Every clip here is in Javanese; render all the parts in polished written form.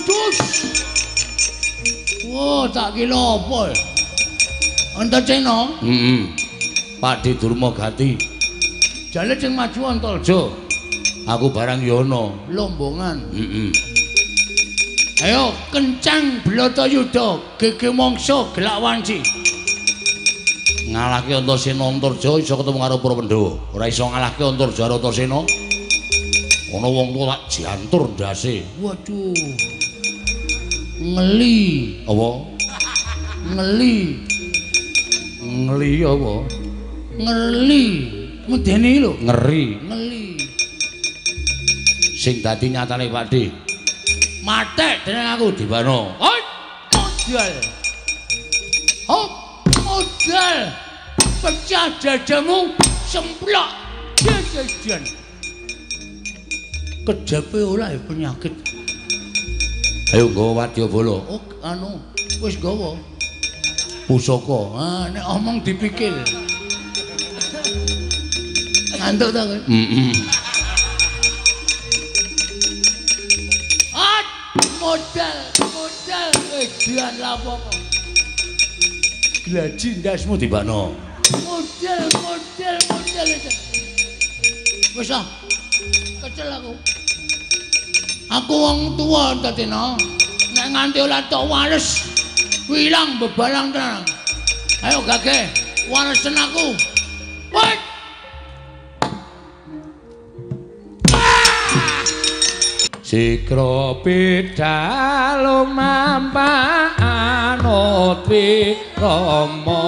Dus. Wah, tak kira apa ya? Antasena? Heeh. Pakde Durma Gati. Jale sing maju Antarja. Aku barang ya ana. Lombongan. Heeh. Ayo kencang Blatayuda, gege mangsa gelak wanci. Ngalahke Antasena Antarja iso ketemu karo para Pandhawa. Ora iso ngalahke Antarja karo Antasena. Ana wong tuwa tak jantur ndase. Waduh. Ngeli. Apa? Ngeli. Ngeli apa? Ngeli. Medeni lho. Ngeri. Ngeli. Sing dadi nyatane Pakde. Matek dening aku dibano. Hoi, modal. Hop, modal. Pecah dadamu, semplok. Jajan. Kejape ora ya penyakit. Ayo nggawa wadyabala. Oh, anu, wis nggawa. Pusaka. Ah, nek omong dipikir. Ngantuk ta kowe? Heeh. Ah, modal, modal edan lapo kok. Glaji ndasmu dibakno. Modal, modal, modal. Wis ah. Kecel aku. Aku wong tuwa Antasena. Nek nganti ora tok wales, ilang bebalang tenan. Ayo gage, walesen aku. Woi. Sikra pidha lumampah anut wikrama.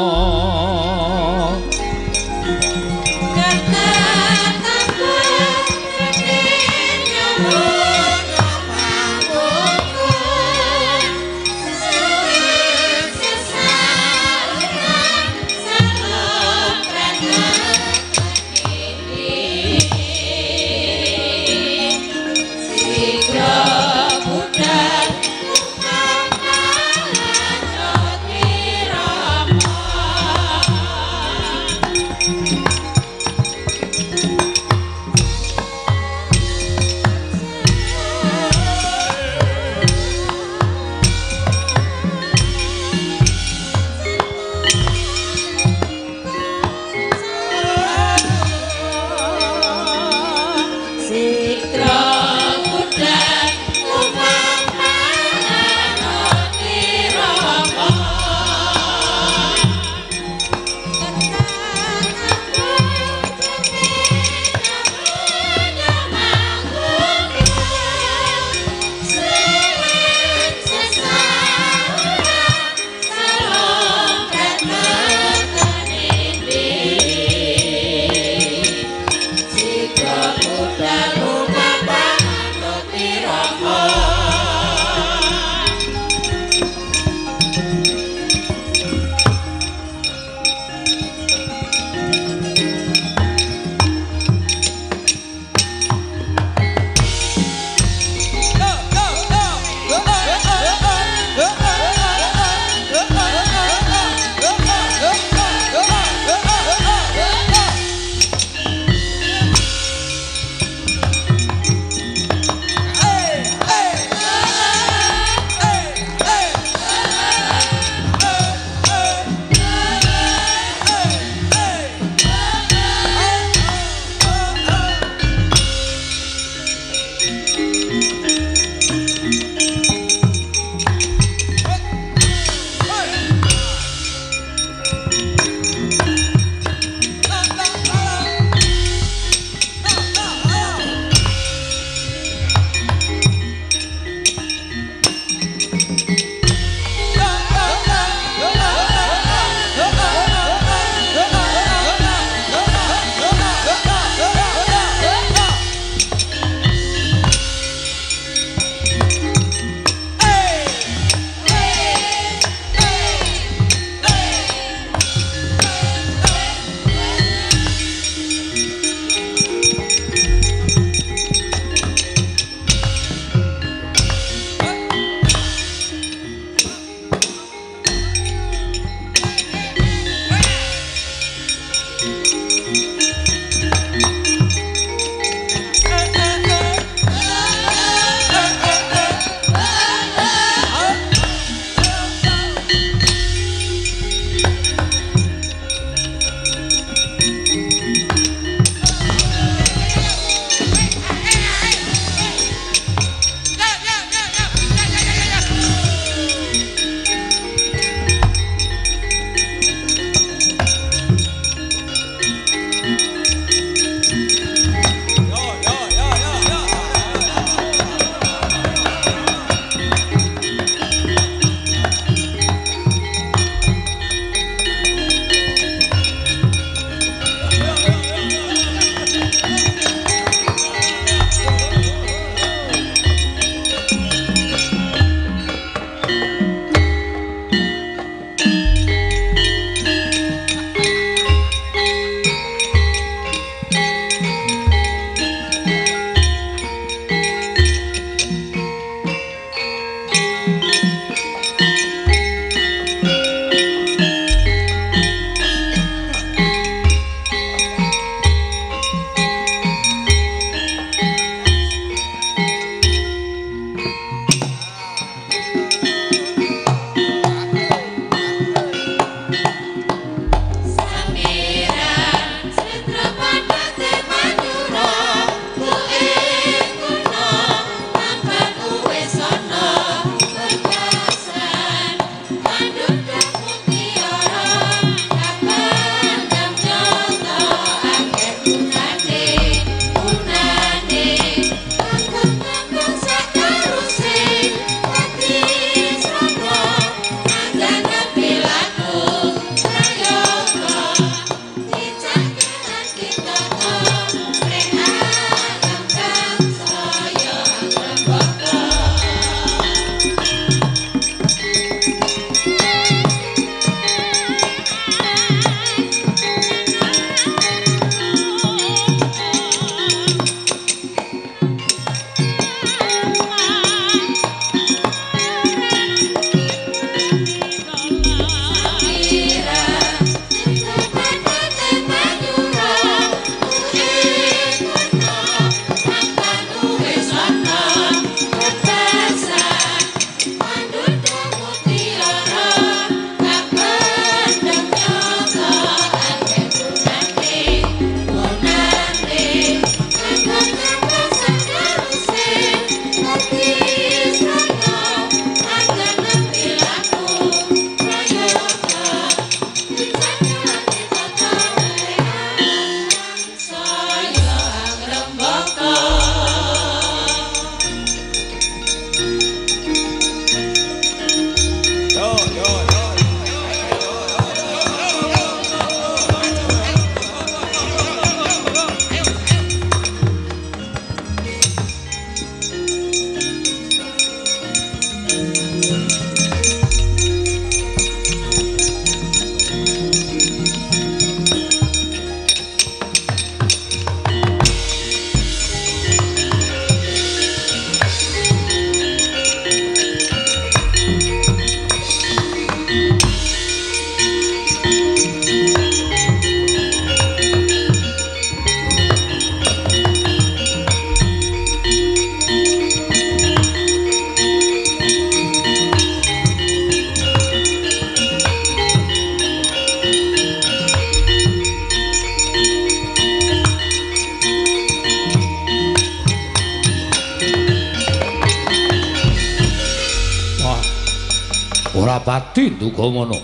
Ora pati Ndugamana.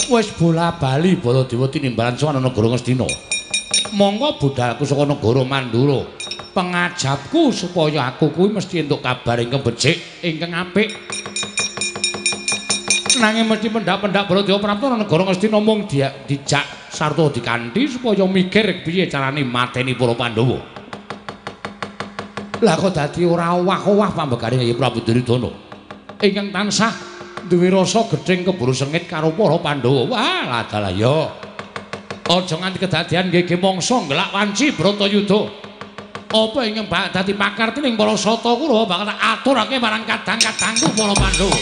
Wis bola-bali Baladewa tinimbalan sowan negara Ngastina. Monggo budalku saka negara Mandura. Pengajapku supaya aku kuwi mesti entuk kabar ingkang becik, ingkang apik. Nanging mesti pendak-pendak Baladewa prapta negara Ngastina mung dijak sarta dikanthi supaya mikir piye carane mateni para Pandhawa. Lah kok dadi ora owah-owah pambekane Kyai Prabu Duryudana ingkang tansah duwe rasa gething keburu sengit karo para Pandhawa. Wah, ladalah ya. Aja nganti kedadian nggih mangsa nggelak wanci Bratayuda. Apa ingkang bak dadi pakartining para sata Kurawa bakal aturake marang kadang-kadangku para Pandhawa.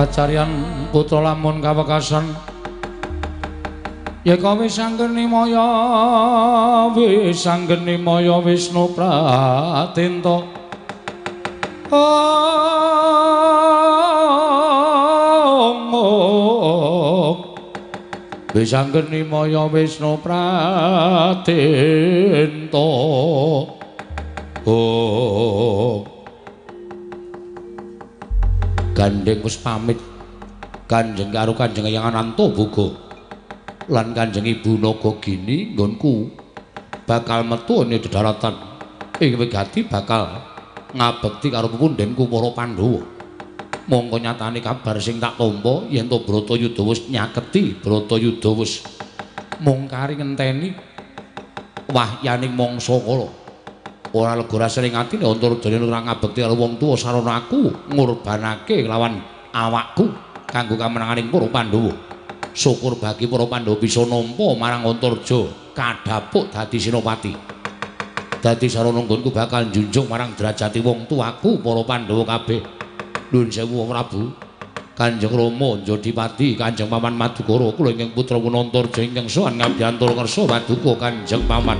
Kacarian putra lamun kawekasan yeka wis anggeni maya wis anggeni maya Wisnu Pratenta. Wis anggeni maya Wisnu Pratenta. Oh. Gandeng wis pamit Kanjeng karo Kanjeng Eyang Anantaboga lan Kanjeng Ibu Nagagini nggonku bakal metu ing dedaratan ing wigati bakal ngabekti karo pepundhenku para Pandhawa. Mongko nyatane kabar sing tak tampa yen to Bratayuda wis nyaketi, Bratayuda wis mung kari ngenteni wahyaning mangsa kala. Ora lega rasane atine Antarjane ora ngabekti karo wong tuwa sarana aku ngorbanake lawan awakku kanggo kamenanganing para Pandhawa. Syukur bagi para Pandhawa bisa nampa marang Antarja kadhapuk dadi senopati. Dadi sarana nggonku bakal njunjung marang derajate wong tuaku para Pandhawa kabeh. Nuwun sewu Prabu. Kanjeng Rama Njodipati, Kanjeng Paman Madukara, kula ingkang putra Antarja ingkang sowan ngabyantura ngersa paduka Kanjeng Paman.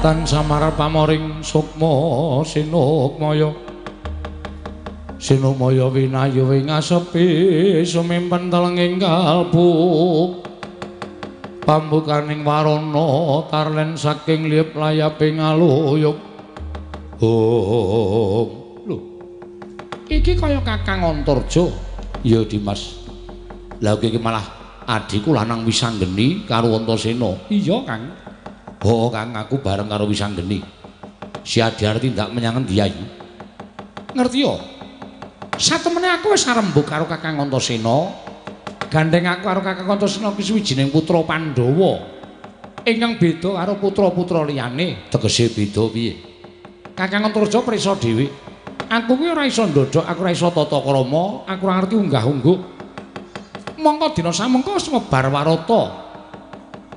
Tan samar pamoring sukma sinukmaya. Sinukmaya winayu ing asepi sumimpen telenging kalbu. Pambukaning warana tarlen saking liyep layaping aluyup. Oh, lho. Iki kaya Kakang Antarja. Ya Dimas. Lah iki malah adhiku lanang Wisanggeni karo Antasena. Iya, Kang. Oh, Kang, aku bareng karo Wisanggeni. Si Adi arep tindak menyang endi ayu? Ngerti ya? Satemene aku wis arembug karo Kakang Antasena. Gandeng aku karo Kakang Antasena ki suwijining putra Pandhawa. Ingkang beda karo putra-putra liyane. Tegese beda piye? Kakang Antarja prisa dhewe. Aku kuwi ora iso ndodhok, aku ora iso tata krama, aku ora ngerti unggah-ungguh. Mongko dina samengko wis mebar warata.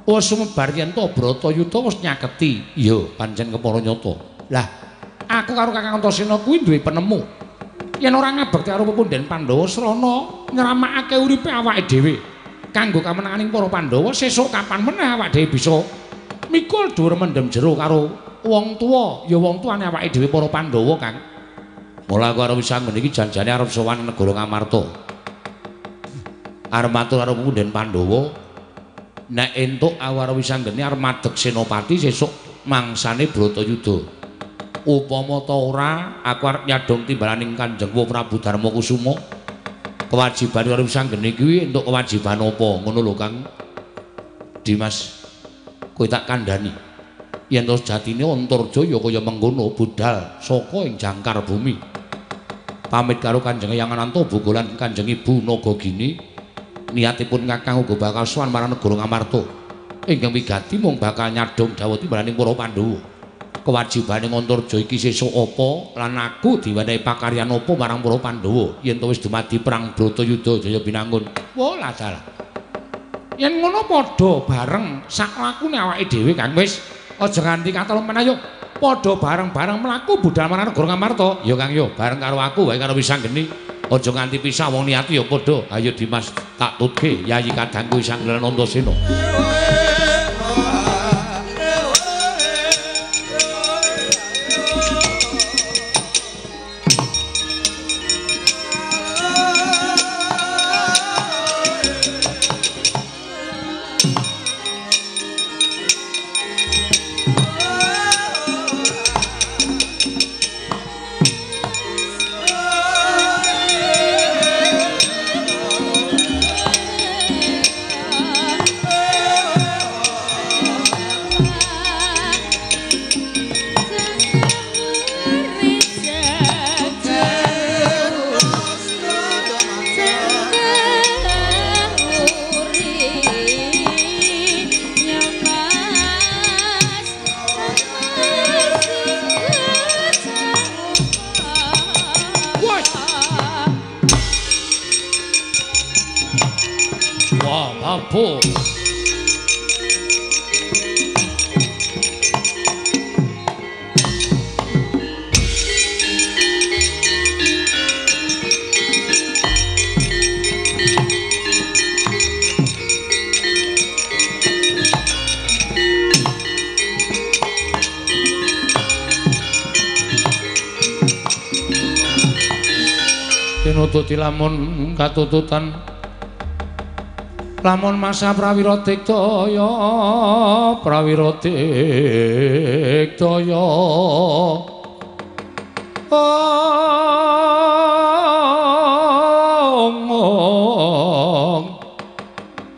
Wis sumebar yen to Bratayuda wis nyaketi. Iya, pancen kepara nyata. Lah, aku karo Kakang Antasena kuwi duwe penemu. Yen ora ngabekti karo pepundhen Pandhawa srana nyramakake uripe awake dhewe kanggo kamenanganing para Pandhawa, sesuk kapan meneh awake dhewe bisa mikul dhuwur mendem jero karo wong tuwa, ya wong tuane awake dhewe para Pandhawa, Kang. Mula aku karo Wisanggeni iki janjane arep sowan negara Ngamarta. Arep matur karo pepundhen Pandhawa, nek entuk aku karo Wisanggeni arep madeg senopati sesuk mangsane Bratayuda. Upama ta ora, aku arep nyadhong timbalaning Kanjeng Prabu Darmakusuma. Kewajiban karo Wisanggeni kuwi entuk kewajiban apa? Ngono lho, Kang. Dimas, kowe tak kandhani. Yen to sejatine Antarja ya kaya mengkono budhal saka ing jangkar bumi. Pamit karo Kanjeng Hyang Anantaboga lan Kanjeng Ibu Nagagini, niatipun Kakang uga bakal sowan marang negara Ngamarta. Ingkang wigati mung bakal nyadhong dawuh timbalaning para Pandhawa. Kewajibane Antarja iki sesuk apa lan aku diwenehi pakaryan apa marang para Pandhawa yen to wis dumadi perang Bratayuda Jaya Binangun. Wah, lah dalah. Yen ngono padha bareng sak lakune awake dhewe, Kang. Wis aja nganti katelumen, ayo padha bareng-bareng mlaku budhal marang negara Ngamarta. Ya Kang yo, bareng karo aku wae karo Wisanggeni. Aja nganti pisah wong niate ya padha. Ayo Dimas, tak tutke Yayi kadangku Wisanggeni lan Antasena. Tinututi lamun katututan lamun masa prawira diktaya prawira diktaya ong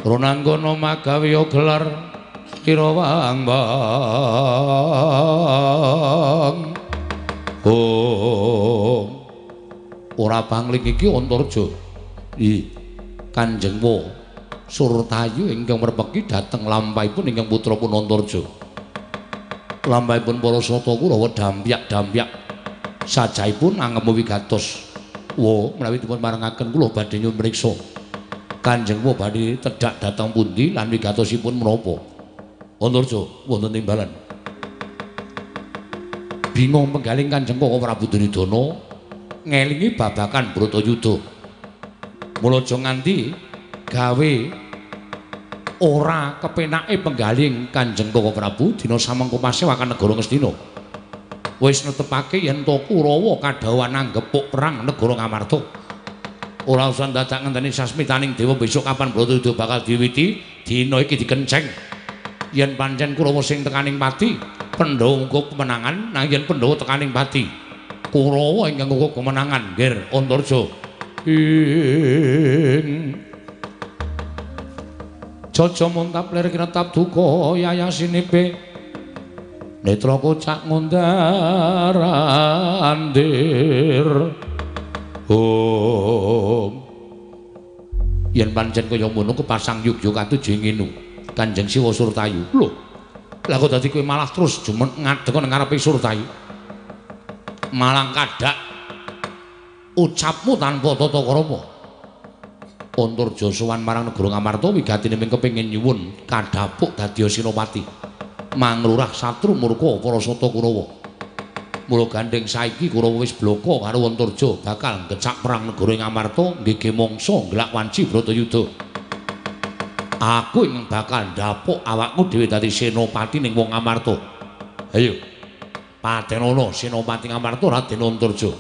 ronanggana magawe gelar kirawang bang ong ora pangling iki Antarja. I Kanjeng Wa Surtayu ingkang merpeki dhateng lampahipun ingkang putra pun Antarja. Lampahipun para sata Kurawa dampyak-dampyak sajahipun angemu wigatos. Wa menawi dipun parengaken kula badhe nyuwun mriksa. Kanjeng Wa badhe tedhak dhateng pundi lan wigatosipun menapa? Antarja wonten timbalan. Bingung penggaling Kanjeng Koko Prabu Duryudana ngelingi babakan Bratayuda. Mula aja nganti gawe Ora kepenake penggaling Kanjeng Koko Prabu dina samengko pasewakan negara Ngastina. Wis netepake yen to Kurawa kadhawuhan anggepuk perang negara Ngamarta. Ora usah dadak ngenteni sasmitaning dewa besok kapan Bratayuda bakal diwiwiti, dina iki dikenceng. Yen pancen Kurawa sing tekaning pati, Pandhawa nggo kemenangan, nang yen Pandhawa tekaning pati, Kurawa ingkang nggo kemenangan, Nger Antarja. Ing Jaja muntap lir kinetap duka yayasinipe netra kocak ngundar andir. Om yen pancen kaya ngono kepasang yugya katuju nginu Kanjeng Siwa Surtayu. Lho, lah kok dadi kowe malah terus jumen ngadeg nang ngarepe Surtayu. Malang kadak ucapmu tanpa tata krama. Antarja sowan marang negara Ngamarta wigatine mung kepengin nyuwun kadhapuk dadi senopati manglurah satru murka para sata Kurawa. Mula gandheng saiki Kurawa wis blaka karo Antarja bakal ngecak perang negara Ngamarta nggege mangsa nglak wanci Bratayuda. Aku ingkang bakal ndhapuk awakmu dhewe dadi senopati ning wong Ngamarta. Ayo patenono senopati Ngamarta Raden Antarja.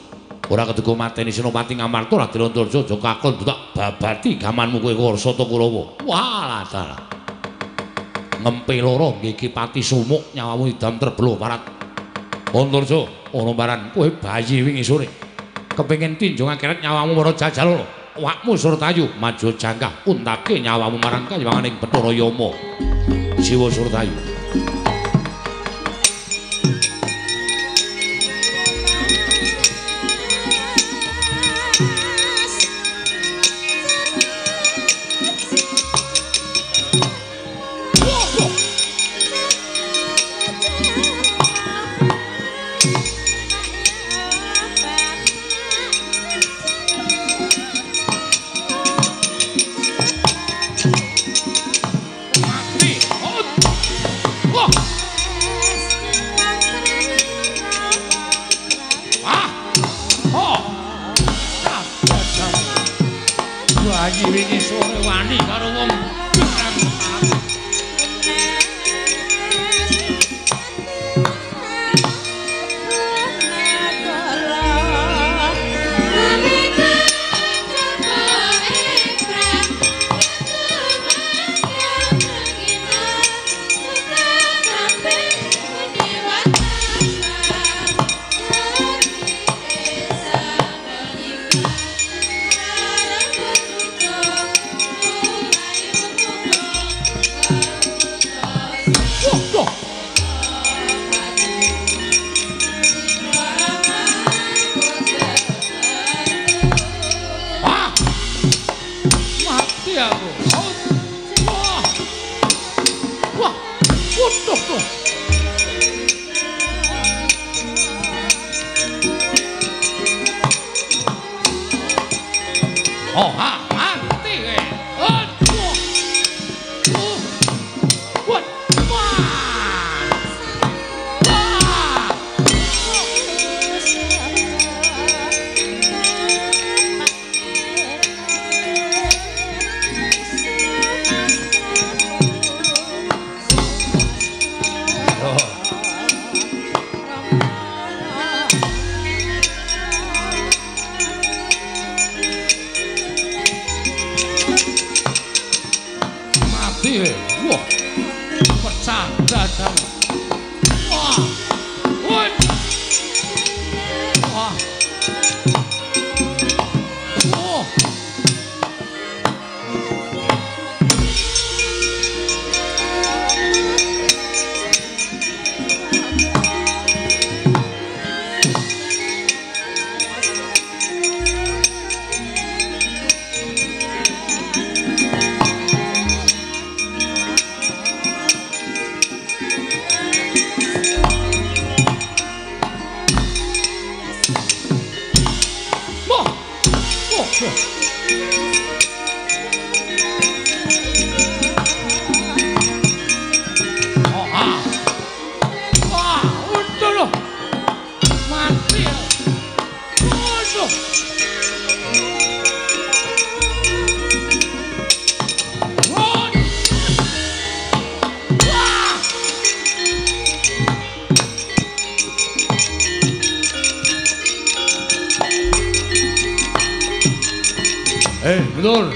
Ora keduga mateni senopati Ngamarta Raden Antarja aja kakon tak babati gamanmu kowe karo Sata Kurawa. Walah dalah. Ngempe loro nggih pati sumuk nyawamu idam terbelo parat. Antarja ana baran kowe bayi wingi sore. Kepengin tinjung akhirat nyawamu para jajal lho. Awakmu Surtayu maju jangkah untake nyawamu marang kayiwanganing Bathara Yama. Siwa Surtayu. Wingi sore wani karo wong Betul.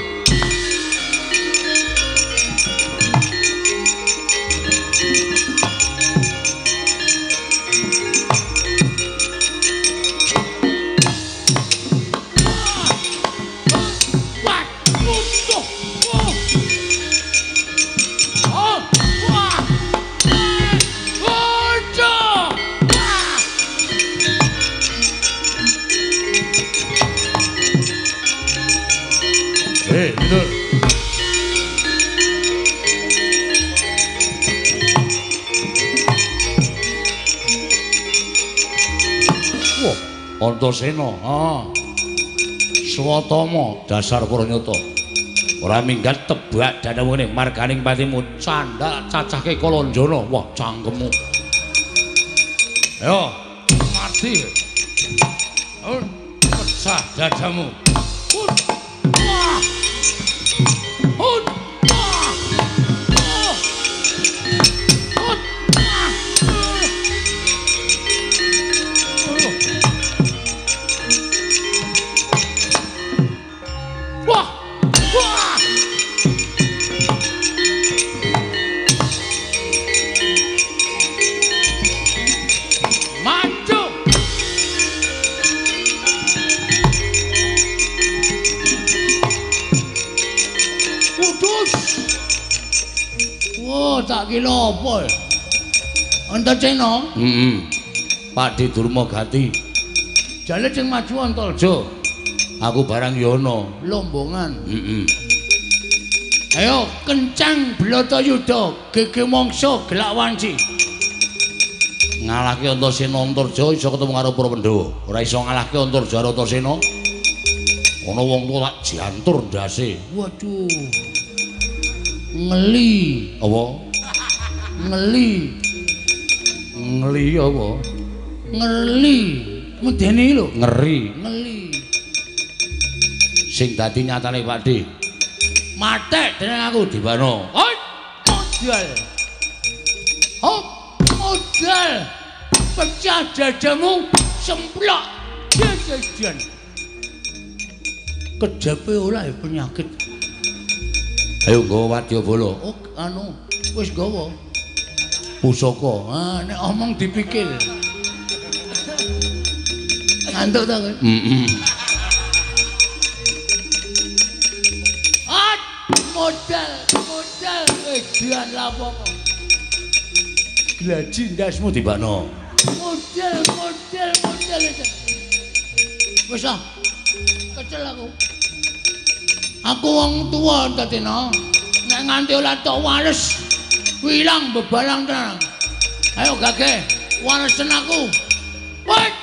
Betul. Wah, Antasena, ha. Swatama dasar Pranyata. Ora minggat tebak danawene marganing patimu candhak cacahke Kalanjana. Wah, cangkemmu. Ayo, mati. Pecah dadamu. Tak kira apa? Antasena? Heeh. Pakde Durma Gati. Jale sing maju Antarja. Aku barang ya ana. Lombongan. Heeh. Ayo kencang Bratayuda, gege mangsa gelak wanci. Ngalahke Antasena Antarja iso ketemu karo para Pandhawa. Ora iso ngalahke Antarja karo Antasena. Ana wong tuwa tak jantur ndase. Waduh. Ngeli. Apa? Ngeli. Ngeli apa? Ngeli. Medeni lho. Ngeri. Ngeli. Sing dadi nyatane Pakde. Matek dening aku dibano. Hoi, modal. Hop, modal. Pecah dadamu, semplok. Jajan. Kejape ora ya penyakit. Ayo nggawa wadyabala. Oh, anu, wis nggawa. Pusaka. Ah, nek omong dipikir. Ngantuk ta kowe? Heeh. Ah, modal, modal edan lapo. Glaji ndasmu dibakno. Modal, modal, modal. Wis ah. Kecel aku. Aku wong tuwa Antasena. Nek nganti ora tok wales, ilang bebalang tenan. Ayo gage, walesen aku. Woi.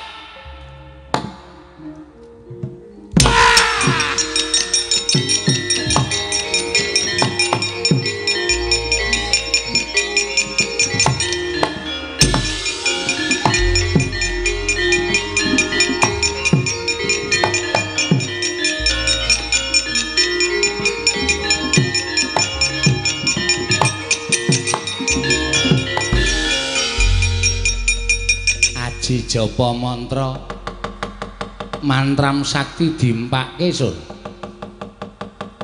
Japa mantra mantram sakti dimpake sur.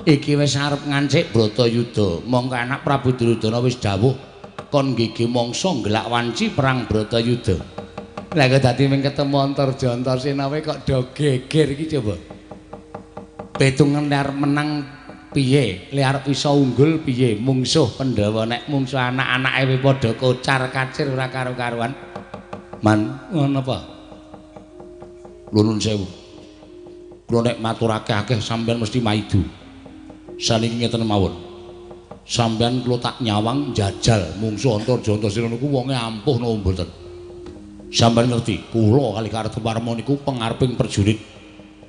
Iki wis arep ngancik Bratayuda. Mongko anak Prabu Duryudana wis dawuh kon gege mangsa nggelak wanci perang Bratayuda. Lah kok dadi ming ketemu Antarja Antasena wae kok do geger iki coba. Petungan arep menang piye? Le arep iso unggul piye? Mungsuh Pandhawa nek mungsuh anak-anake wis padha kocar-kacir ora karo-karuan. Man, ngono apa? Nuwun sewu. Kula nek matur akeh-akeh sampeyan mesti maidu. Saniki ngeten mawon. Sampeyan kula tak nyawang njajal mungsuh Antarja Antasena niku wonge ampuh napa mboten? Sampeyan ngerti, kula kali Kartomarma niku pengareping prajurit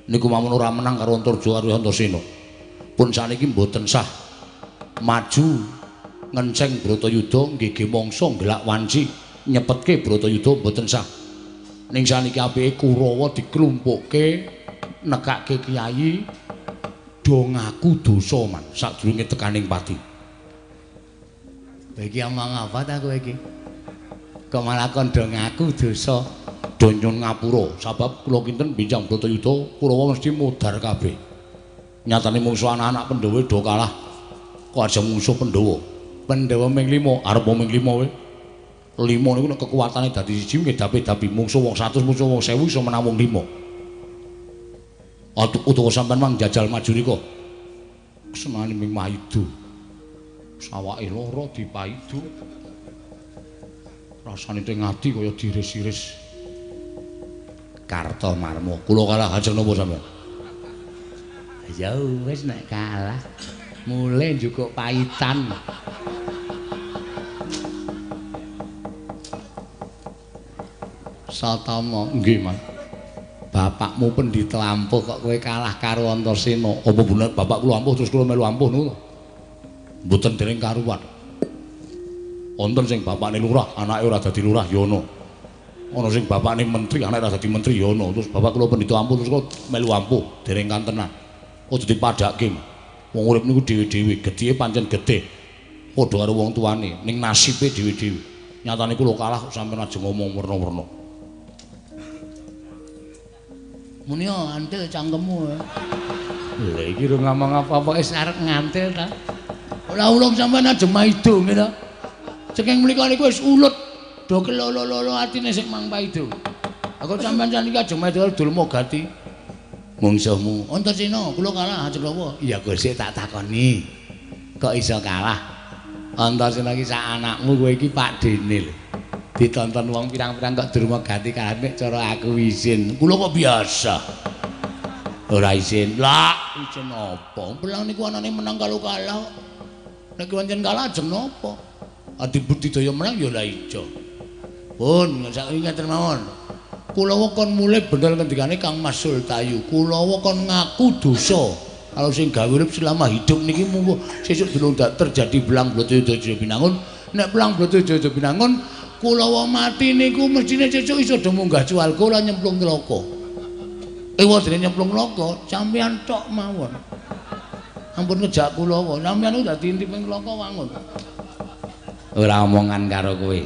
niku mawon ora menang karo Antarja karo Antasena. Pun saniki mboten sah maju ngenceng Bratayuda nggege mangsa nggelak wanci nyepetke Bratayuda mboten sah. Ning saniki apike Kurawa diklumpukke nekake kiai do ngaku dosa man sadurunge tekaning pati. Lha iki omong apa ta kowe iki? Kok malah kon do ngaku dosa? Do nyun ngapura sabab kula kinten bincang Bratayuda Kurawa mesti modar kabeh. Nyatane mungsuh anak-anak Pandhawa do kalah. Kok aja mungsuh Pandhawa. Pandhawa ming 5, arep ming 5 kowe. 5 niku nek kekuatane dadi siji ngedapi-dapi mungsuh wong 100, mungsuh wong 1000 iso menang wong 5. Utawa sampean mang jajal maju rika. Senane ming maido. Sawake lara dipaido. Rasane teng ati kaya diris-iris. Kartomarma, kula kalah ajeng napa sampean? Ya wis nek kalah mulih njukuk paitan. Satama, nggih, Mas. Bapakmu pendhita ampuh kok kowe kalah karo Antasena. Apa bener bapak kula ampuh terus kula melu ampuh niku? Mboten dereng karuan. Wonten sing bapakne lurah, anake ora dadi lurah ya ana. Ana sing bapakne menteri, anake ora dadi menteri ya ana. Terus bapak kula pendhita ampuh terus kula melu ampuh, dereng kantenan. Aja dipadhakke. Wong urip niku dhewe-dhewe, gedhe pancen gedhe. Padha karo wong tuane, ning nasibe dhewe-dhewe. Nyatane kula kalah kok sampeyan aja ngomong werna-werna. Muni yo antil cangkemmu. Lha iki ora ngomong apa-apa wis arep ngantil ta. Ora ulung sampean aja maido ngene ta. Saking mlika niku wis ulut do kelolo-lolo atine sing mang paido. Aku sampean saniki aja maido dulma gati. Mungsuhmu Antasena kula kalah ajeng napa? Iya Gusti tak takoni. Kok iso kalah? Antasena iki sak anakmu kowe iki Pakdene lho. Ditonton wong pirang-pirang kok durma gati kalah nek cara aku izin. Kula kok biasa. Ora izin. Lah, izin apa? Pelang niku anane menang kalau kalah. Nek pancen kalah ajeng napa? Adi budidaya menang ya lah ijo. Pun saiki ngeten mawon. Kula kon mulih bener ngendikane Kang Mas Sultayu. Kula kon ngaku dosa. Kalau sing gawe urip selama hidup niki munggo sesuk durung terjadi belang Bratayuda Binangun. Nek belang Bratayuda Binangun kula mati niku mestine sesuk iso do munggah swarga lan nyemplung neraka. Ewa dene nyemplung neraka, sampeyan tok mawon. Ampun ngejak kula, sampeyan niku dadi intip ing neraka wangun. Ora omongan karo kowe.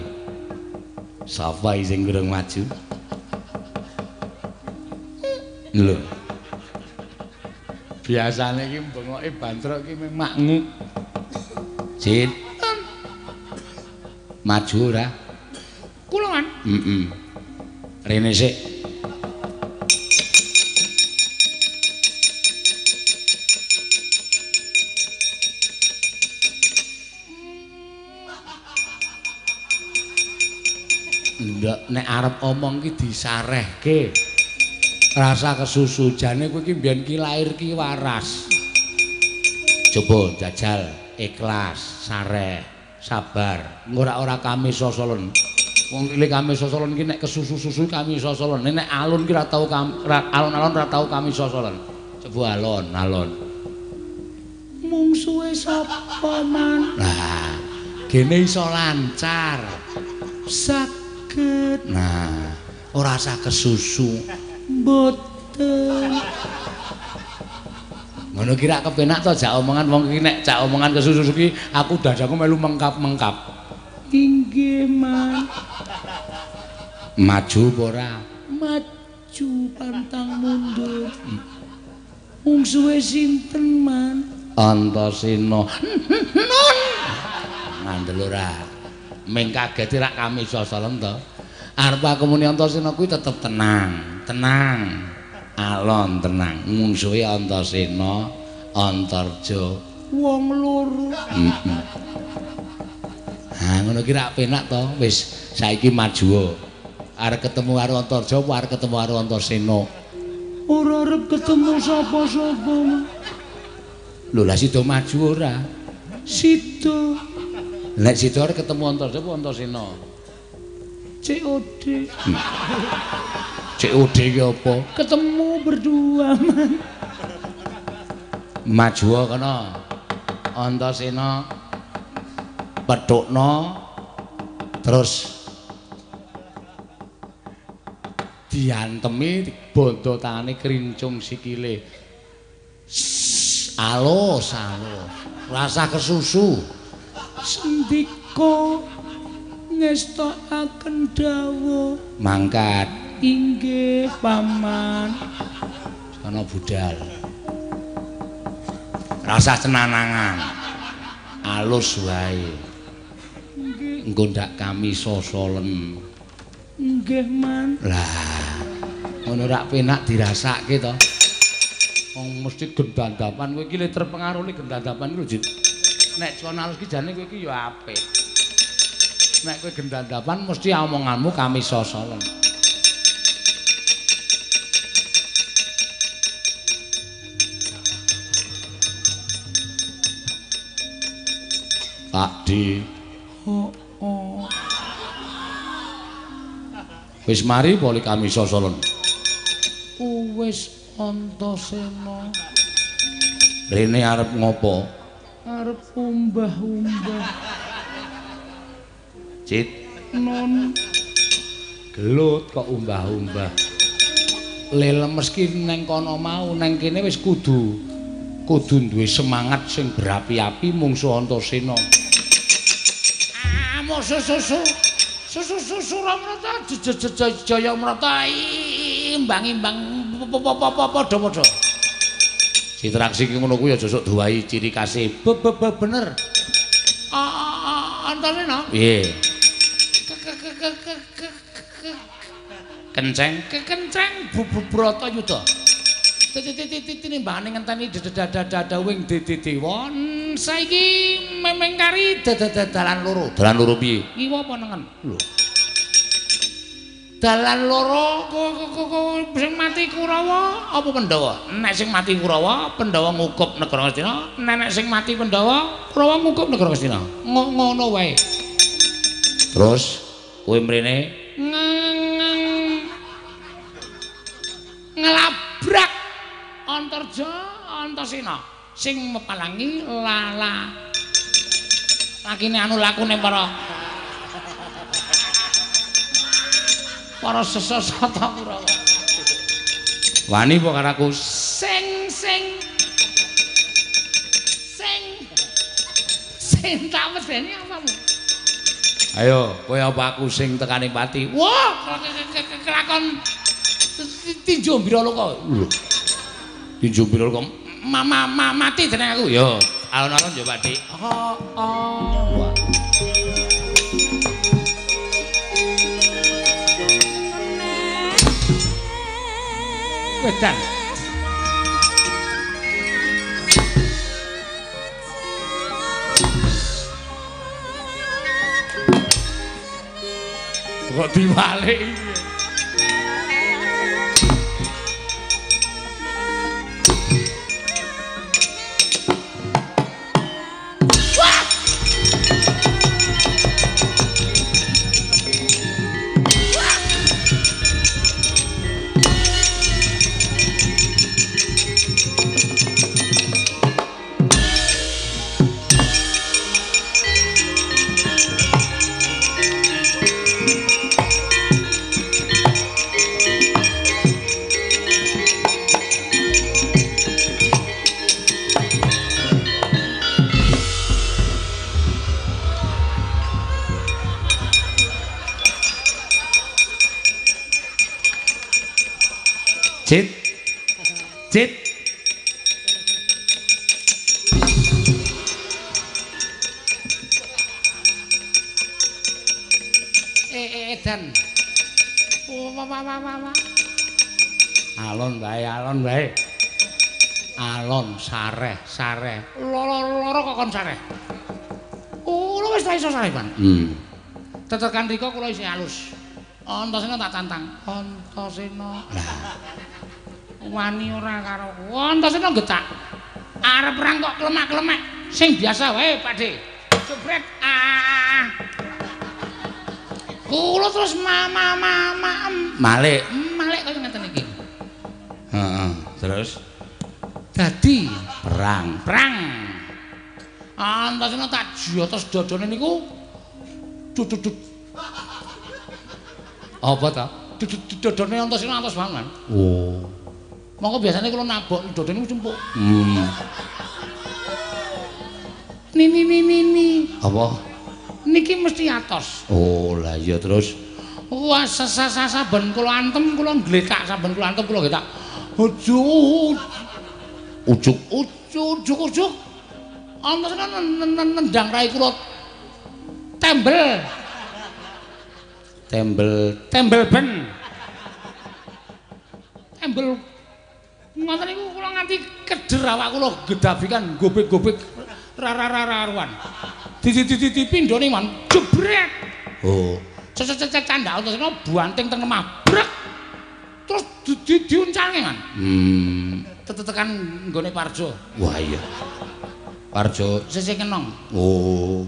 Sapa sing durung maju? Lho. Biasane iki bengoke bantrok iki mung makngu. Jin. Maju ora? Kula kan? Heeh. Rene sik. Ndak nek arep omong ki disarehke. Rasa kesusu jane kowe iki mbiyen ki lair ki waras. Coba jajal ikhlas, sareh, sabar. Ora-ora kami sosolen. Wong cilik kami sosolen ki nek kesusu-susu kami sosolen. Nek alun ki ora tau alon-alon ora tau kami sosolen. Coba alon-alon. Mungsuhe sapa man? Nah, gene iso lancar. Saged. Nah, ora usah kesusu. Mboten. Ngono ki rak kepenak to jak omongan wong iki nek jak omongan kesusu ki aku dadaku melu mengkap-mengkap. Inggih, Man. Maju apa ora? Maju pantang mundur. Mungsuhe sinten, Man? Antasena. Nun. Ngandel ora. Ming kagete rak kami sosolen to. Arep aku muni Antasena kuwi tetep tenang, tenang. Alon tenang. Mungsuhe Antasena, Antarja wong loro. Heeh. Ha ngono ki rak penak to. Wis saiki maju. Arep ketemu karo Antarja apa arep ketemu karo Antasena? Ora arep ketemu sapa-sapa. Lho lah sida maju ora? Sida. Nek sida arep ketemu Antarja apa Antasena? COD. COD ki apa? Ketemu berdua, Man. Maju kono. Antasena petukno terus diantemi bondo tangane krincung sikile. Alus, alus. Rasa kesusu. Sendika ngestokaken dawuh. Mangkat. Inggih, Paman. Ana budal. Rasah cenanangan. Alus wae. Nggih. Engko ndak kami sosolen. Nggih, Man. Lah, ngono rak penak dirasake to. Wong mesti gendandapan kowe iki le terpengaruh le gendandapan iki lho, Jit. Nek con alus ki jane kowe iki ya apik. Nek kowe gendandapan mesti omonganmu kami sosolen. Pak D. Oh, oh. Wis mari poli kami sosolen. Wis Antasena. Rene arep ngopo? Arep umbah-umbah. Cit. Non. Gelut kok umbah-umbah. Le lemes ki neng kono mau, neng kene wis kudu duwe semangat sing berapi-api mungsu Antasena. Ah, musuh susu. Susu susu Ramrata jaya mrata imbang-imbang padha-padha. Citraksi ki ngono kuwi aja sok duwahi ciri khase. Bener. Antasena. Piye? Kenceng, kekenceng Bratayuda. Tinimbangane ngenteni dadadadawing dewa. Saiki memeng kari dalan loro. Dalan loro piye? Ngiwa apa nengen? Lho. Dalan loro sing mati Kurawa apa Pandhawa? Nek sing mati Kurawa, Pandhawa ngukup negara Ngastina. Nek sing mati Pandhawa, Kurawa ngukup negara Ngastina. Ngono wae. Terus kowe mrene ngelabrak Antarja Antasena sing mepalangi lala lakine anu lakune para sesata Kurawa. Wani apa karo aku? Sing sing sing sing tak medeni apamu? Ayo, kowe apa aku sing tekane pati? Wah, kelakon tinju Biraloka. Lho. Tinju Biraloka mati jeneng aku. Yo, alon-alon yo Pak Dik. Heeh. Wah. Wedan. Kok diwalik iki? Cit. Cit. Edan. Wah. Alon wae, alon wae. Alon sareh, sareh. Loro kok kon sareh. Kula wis ta iso sareh, Pan. Tetekan rika kula isih alus. Antasena tak tantang. Antasena. Lah. Wani ora karo aku. Antasena getak. Arep perang kok klemak-klemek. Sing biasa wae, Pak De. Jebret. Ah. Kula terus maem. Malik. Malik kaya ngeten iki. Heeh, terus dadi perang. Perang. Antasena tak jotos dodone niku. Dudut. Apa ta? Dodone Antasena atos banget. Oh. Monggo biasane kula nabok dodone niku cempuk. Nini nini nini. Apa? Niki mesti atos. Oh, lah iya terus. Wah, saben kula antem kula ngletak, saben kula antem kula ngletak. Aja. Ujuk ujuk ujuk ujuk. Antasena nendang rai kula tembel. Tembel tembel ben. Tembel ngoten niku kula nganti keder awak kula gedabikan gobek-gobek rararararuan. Di pindhone man jebret. Oh. Cecececet candhak Antasena buanting teng lemah. Brek. Terus diuncalke man. Tetekan nggone Parjo. Wah iya. Parjo sisih kenong. Oh.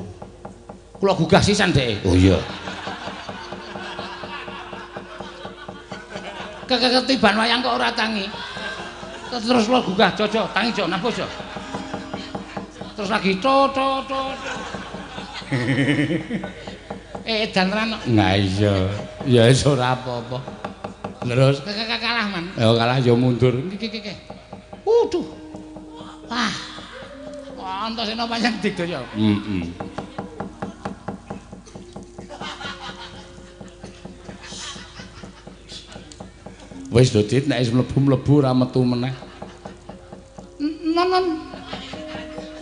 Kula gugah sisan dheke. Oh iya. Keketiban wayang kok ora tangi. Terus kula gugah jojo, tangi jo napa jo. Terus lagi to to to. Edan tenan. Nah iya. Ya wis ora apa-apa. Terus kalah man. Ya kalah ya mundur. Iki iki. Waduh. Wah. Antasena pancen digdaya. Heeh. Wis lho Dit, nek wis mlebu-mlebu ora metu meneh. Nonon.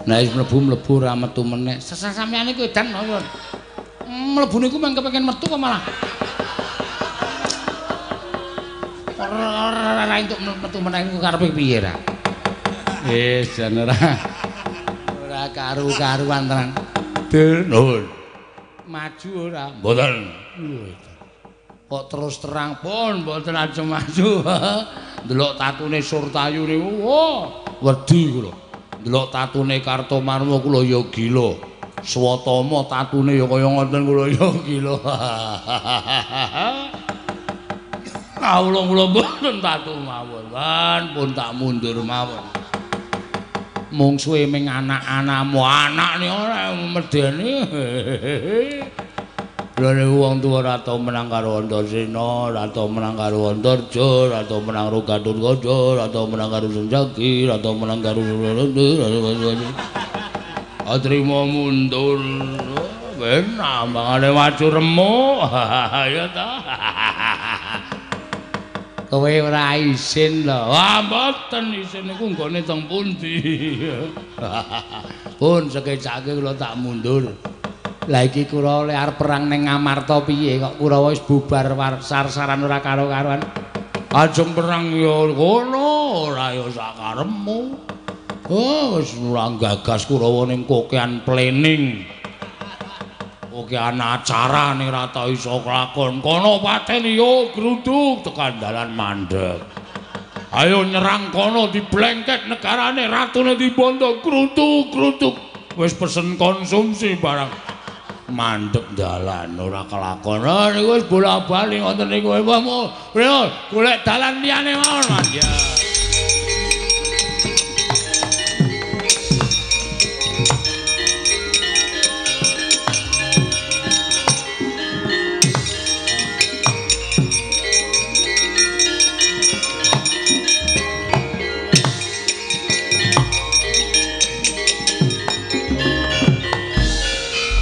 Nek wis mlebu-mlebu ora metu meneh. Sesampeyan iku edan mawon. Mlebu niku mung kepengin metu kok malah. Ora entuk metu meneh niku karepe piye ra? Wis jan ora. Ora karu-karuan tenan. Dur, nuwun. Maju ora? Mboten. Kok terus terang pun mboten ajeng maju. Ndelok tatune Surtayu niku, wah, wedi kula. Ndelok tatune Kartomarma kula ya gila. Swatama tatune ya kaya ngoten kula ya gila. Kawula kula mboten tatu mawon, lan pun tak mundur mawon. Mungsuhe ming anak-anakmu, anakne ora medeni. Lha niku wong tuwa ora tau menang karo Antasena, ora tau menang karo Antarja, ora tau menang karo Gatotkaca, ora tau menang karo Senjaki, ora tau menang karo atrima mundur. Ben ambangane maju remuk. Ya ta. Kowe ora isin lho. Wah, mboten isin niku nggone teng pundi. Pun sekecake kula tak mundur. Lah iki kula oleh arep perang ning Ngamarta piye kok Kurawa wis bubar sar-saran ora karo-karuan. Ajeng perang ya kono ora ya sakarepmu. Oh, wis ora gagas Kurawa ning kokean planning. Kokean acara ning ora tau iso kelakon. Kono pateni yo gruduk tekan dalan mandeg. Ayo nyerang kono diblengket negarane, ratune dibondo gruduk-gruduk. Wis pesen konsumsi barang. Mandeg dalan ora kelakon. Niku wis bola-bali ngoten niku. Golek dalan liyane mawon, Mas. Ya.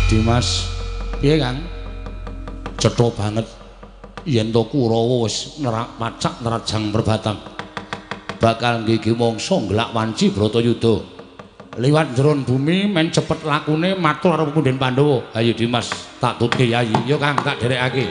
Dimas, piye Kang? Cetha banget yen to Kurawa wis nerak pacak nerajang perbatang. Bakal nggigi mangsa nglak wanci Bratayuda. Liwat jeron bumi men cepet lakune matur karo punden Pandhawa. Ayo Dimas, tak tutke Yayi. Yo Kang, tak derekake.